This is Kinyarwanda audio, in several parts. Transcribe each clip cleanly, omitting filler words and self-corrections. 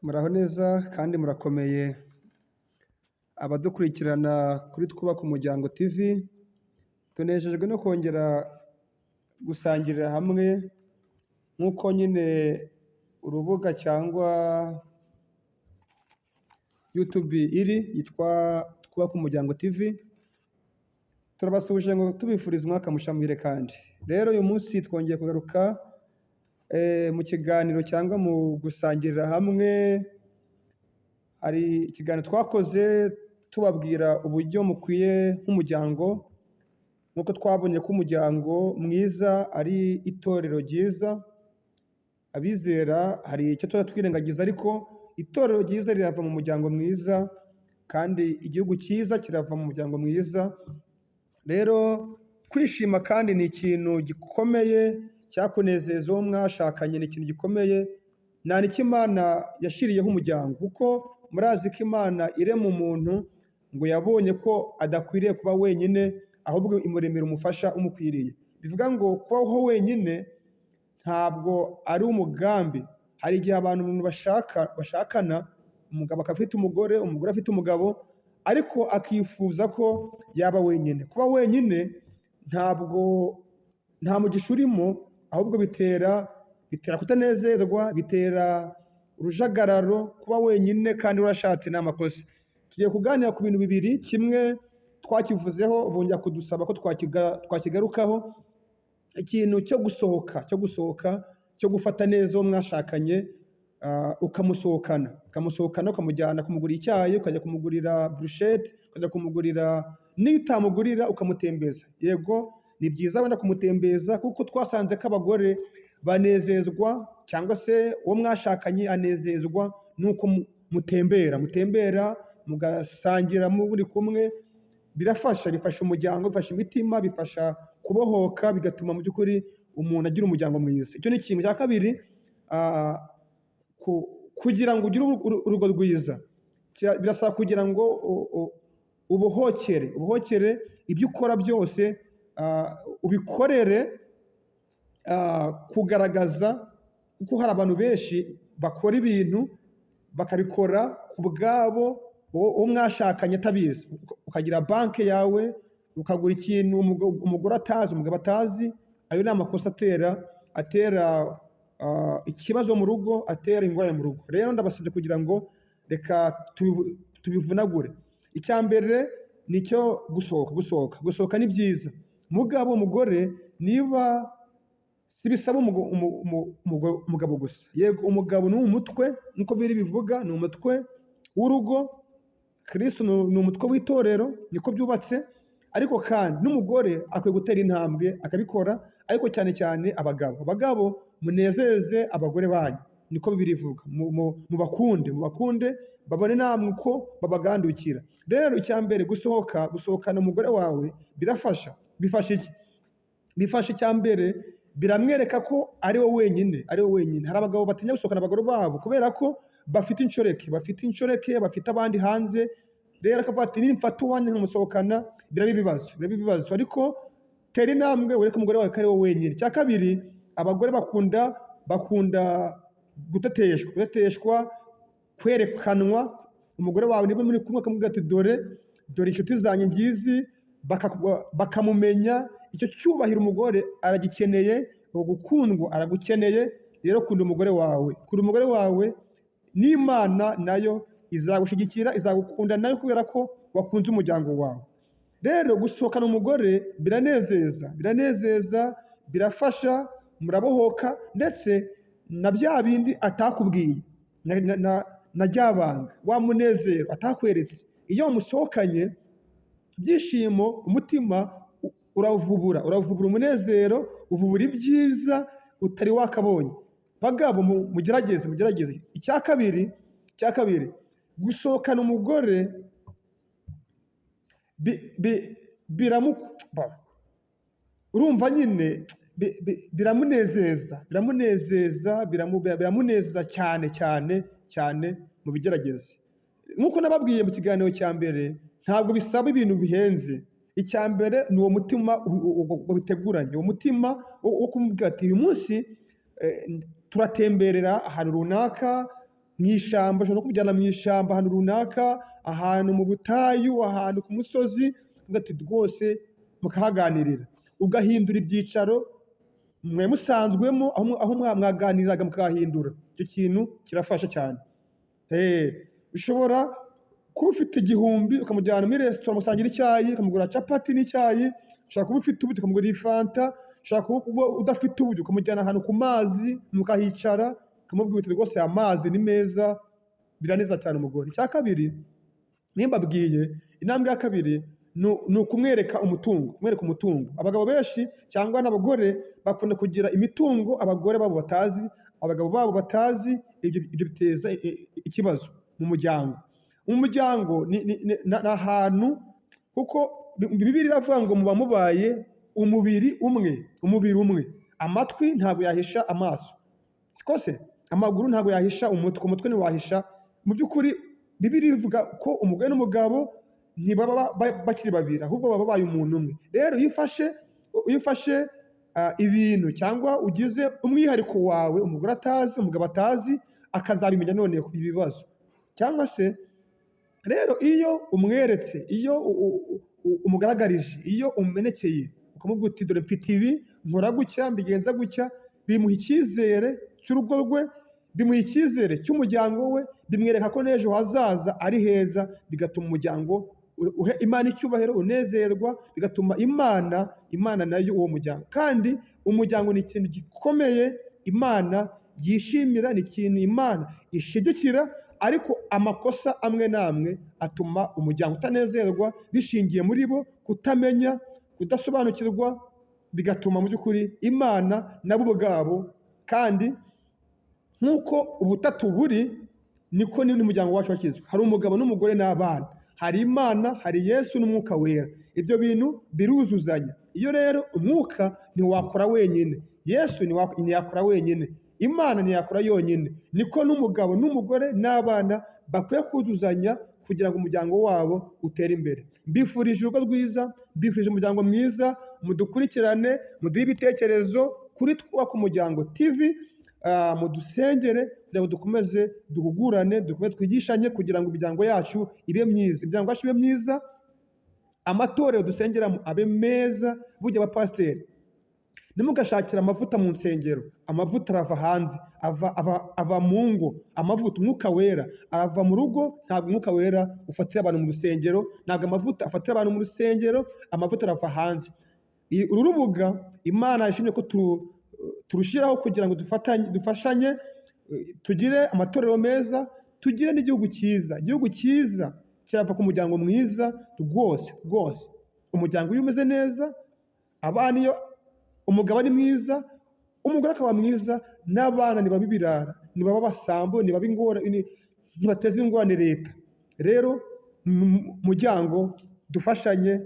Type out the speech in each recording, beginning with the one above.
Muraho neza kandi murakomeye, abadukurikirana kuri Twubake Umuryango TV, tunejejwe no kongera gusangirira hamwe nk'uko nyine urubuga cyangwa YouTube iri yitwa Twubake Umuryango TV, turabasuhuje ngo tubifuriza umwaka mushya muhire. Kandi rero uyu munsi twongeye kugaruka mu kiganiro cyangwa mu gusangirira hamwe. Hari ikiganiro twakoze tubabwira uburyo mukwiye nk'umuryango, nk'uko twabonye ko umuryango mwiza ari itorero ryiza. Abizera hari icyo tuba twirengagiza, ariko itorero ryiza rirava mu muryango mwiza, kandi igihugu cyiza kirava mu muryango mwiza. Rero kwishima kandi ni ikintu gikomeye cyakunezeza uwo mwashakanye, ni ikintu gikomeye. Nta nicyo Imana yashyiriyeho umuryango, kuko murazi ko Imana irema umuntu ngo yabonye ko adakwiriye kuba wenyine, ahubwo imuremera umufasha umukwiriye. Bivuga ngo kubaho wenyine ntabwo ari umugambi. Hari igihe abantu bashakana, umugabo akaba afite umugore, umugore afite umugabo, ariko akifuza ko yaba wenyine. Kuba wenyine ntabwo nta mugisha urimo, ahubwo bitera kutanezerwa, bitera urujagararo. Kuba wenyine kandi warashatse ni amakosa. Tugiye kuganira ku bintu bibiri, kimwe twakivuzeho, bongera kudusaba ko twakigarukaho, ikintu cyo gusohoka, cyo gufata neza uwo mwashakanye, ukamusohokana, ukamujyana kumugurira icyayi, ukajya kumugurira burushete, ukajya kumugurira, n'iyo utamugurira ukamutembeza. Yego, ni byiza wenda kumutembeza, kuko twasanze ko abagore banezezwa, cyangwa se uwo mwashakanye anezezwa n'uko mutembera, mugasangira muri kumwe. Birafasha, bifasha umuryango, bifasha imitima, bifasha kubohoka, bigatuma mu by'ukuri umuntu agira umuryango mwiza. Icyo ni ikintu cya kabiri. Kugira ngo ugire urugo rwiza, birasaba kugira ngo ubohokere ibyo ukora byose, ubikorere kugaragaza, kuko hari abantu benshi bakora ibintu bakabikora ku bwabo, uwo mwashakanye atabizi. Ukagira banki yawe, ukagura ikintu umugore atazi, umugabo atazi. Ayo ni amakosa atera ikibazo mu rugo, atera ingorane mu rugo. Rero ndabasabye kugira ngo reka tubivunagure. Icya mbere ni icyo gusohoka. Gusohoka ni byiza. Mugabo, umugore, niba si bisaba umugabo gusa. Yego, umugabo ni umutwe, nk'uko biri bivuga, ni umutwe w'urugo. Kristo ni umutwe w'itorero, niko byubatse. Ariko kandi n'umugore akwiye gutera intambwe akabikora, ariko cyane cyane abagabo. Abagabo, munezeze abagore banyu, niko Bibiliya ivuga. Mubakunde, babone namwe uko babagandukira. Rero icya mbere, gusohoka, gusohokana umugore wawe birafasha. Bifasha iki? Bifasha, icya mbere, biramwereka ko ari we wenyine, ari we wenyine. Hari abagabo batinya gusohokana abagore babo kubera ko bafite inshoreke, bafite abandi hanze. Rero akavuga ati: "Nimfata uwanjye nkamusohokana, biraba ibibazo, biraba ibibazo." Ariko tera intambwe, wereke umugore wawe ko ari wowe wenyine. Icya kabiri, abagore bakunda guteteshwa, kwerekanwa. Umugore wawe niba muri kumwe, akamubwira ati: "Dore, dore inshuti zanjye ngizi," bakamumenya. Icyo cyubahiro umugore aragikeneye, uko gukundwa aragukeneye. Rero kunda umugore wawe, kunda umugore wawe, n'Imana nayo izagushyigikira, izagukunda nayo kubera ko wakunze umuryango wawe. Rero gusohokana umugore biranezeza, biranezeza, birafasha, murabohoka, ndetse na bya bindi atakubwiye, na rya banga, wa munezero atakweretse, iyo wamusohokanye, ibyishimo, umutima uravubura umunezero, uvubura ibyiza utari wakabonye. Bagabo, mugerageze, mugerageze. Icya kabiri, gusohokana umugore urumva nyine biramunezeza, biramunezeza cyane cyane cyane mu bigerageze. Nk'uko nababwiye mu kiganiro cya mbere, ntabwo bisaba ibintu bihenze. Icya mbere ni uwo mutima wabiteguranye, uwo mutima wo kumubwira ati: "Uyu munsi turatemberera ahantu runaka." mu ishyamba, ushobora no kumujyana mu ishyamba ahantu runaka, ahantu mu butayu, ahantu ku musozi, ukavuga ati rwose mukahaganirira, ugahindura ibyicaro mwe musanzwemo, aho mwaganiriraga mukahindura. Icyo kintu kirafasha cyane. Ushobora kuba ufite 1000 ukamujyana muri resitora musangira icyayi, ukamugura capati n'icyayi. Ushobora kuba ufite uburyo ukamugurira ifanta. Ushobora kuba udafite uburyo ukamujyana ahantu ku mazi mukahicara, ukamubwira uti rwose aya mazi ni meza, biraneza cyane umugore. Icya kabiri nimbabwiye, intambwe ya kabiri ni ukumwereka umutungo, kumwereka umutungo. Abagabo benshi cyangwa n'abagore bakunda kugira imitungo abagore babo batazi, abagabo babo batazi. Ibyo biteza ikibazo mu muryango. Mu muryango ni ahantu, kuko Bibiliya iravuga ngo muba mubaye umubiri umwe, umubiri umwe. Amatwi ntabwo yahisha amaso, siko se? Amaguru ntabwo yahisha umutwe, umutwe ntiwahisha. Mu by'ukuri Bibiliya ivuga ko umugore n'umugabo ntibaba bakiri babiri, ahubwo baba babaye umuntu umwe. Rero iyo ufashe ibintu cyangwa ugize umwihariko wawe umugore atazi, umugabo atazi, akazabimenya noneho ibibazo. Cyangwa se rero iyo umweretse, iyo umugaragarije, iyo umenekeye ukamubwira uti dore mfite ibi, nkora gutya, mbigenza gutya, bimuha icyizere cy'urugo rwe, bimuha icyizere cy'umuryango we, bimwereka ko n'ejo hazaza ari heza, bigatuma umuryango uhe Imana icyubahiro, unezerwa, bigatuma Imana nayo uwo muryango. Kandi umuryango ni ikintu gikomeye Imana yishimira, ni ikintu Imana ishyigikira, ariko amakosa amwe n'amwe atuma umuryango utanezerwa bishingiye muri bo kutamenya, kudasobanukirwa, bigatuma mu by'ukuri Imana nabo ubwabo. Kandi nk'uko ubutatu buri, niko n'umuryango wacu wakizwe. Hari umugabo n'umugore n'abana, hari Imana, hari Yesu n'Umwuka Wera. Ibyo bintu biruzuzanya. Iyo rero Umwuka ntiwakora wenyine, Yesu ntiyakora wenyine, Imana ntiyakora yonyine, niko n'umugabo n'umugore n'abana bakwiye kuzuzanya kugira ngo umuryango wabo utere imbere. Mbifurije urugo rwiza, mbifurije umuryango mwiza. Mudukurikirane, muduhe ibitekerezo kuri Twubake Umuryango TV, mudusengere kugira ngo dukomeze duhugurane, dukomeze twigishanye kugira ngo imiryango yacu ibe myiza, imiryango yacu ibe myiza, amatorero dusengeramo abe meza. Burya abapasiteri, ntimugashakire amavuta mu nsengero. Amavuta arava hanze, ava mu ngo. Amavuta, Umwuka Wera ava mu rugo. Ntabwo Umwuka Wera ufatira abantu mu rusengero, ntabwo amavuta afatira abantu mu rusengero, amavuta arava hanze. Uru rubuga Imana yashimye ko turushyiraho kugira ngo dufatanye, dufashanye, tugire amatorero meza, tugire n'igihugu cyiza. Igihugu cyiza kirava ku muryango mwiza rwose rwose. Umuryango iyo umeze neza, abana, iyo umugabo ari mwiza, umugore akaba mwiza, n'abana ntibaba ibirara, ntibaba abasambo, ntibaba ingorane, ntibateza ingorane leta. Rero muryango dufashanye,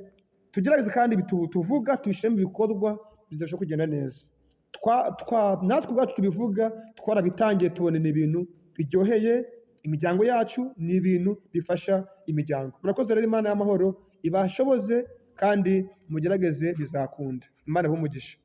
tugerageze kandi tuvuga tubishyire mu bikorwa, bizarushaho kugenda neza. Natwe ubwacu tubivuga twarabitangiye, tubona ni ibintu biryoheye imiryango yacu, ni ibintu bifasha imiryango. Murakoze rero, Imana y'amahoro ibashoboze kandi mugerageze bizakunda. Imana ibahe umugisha.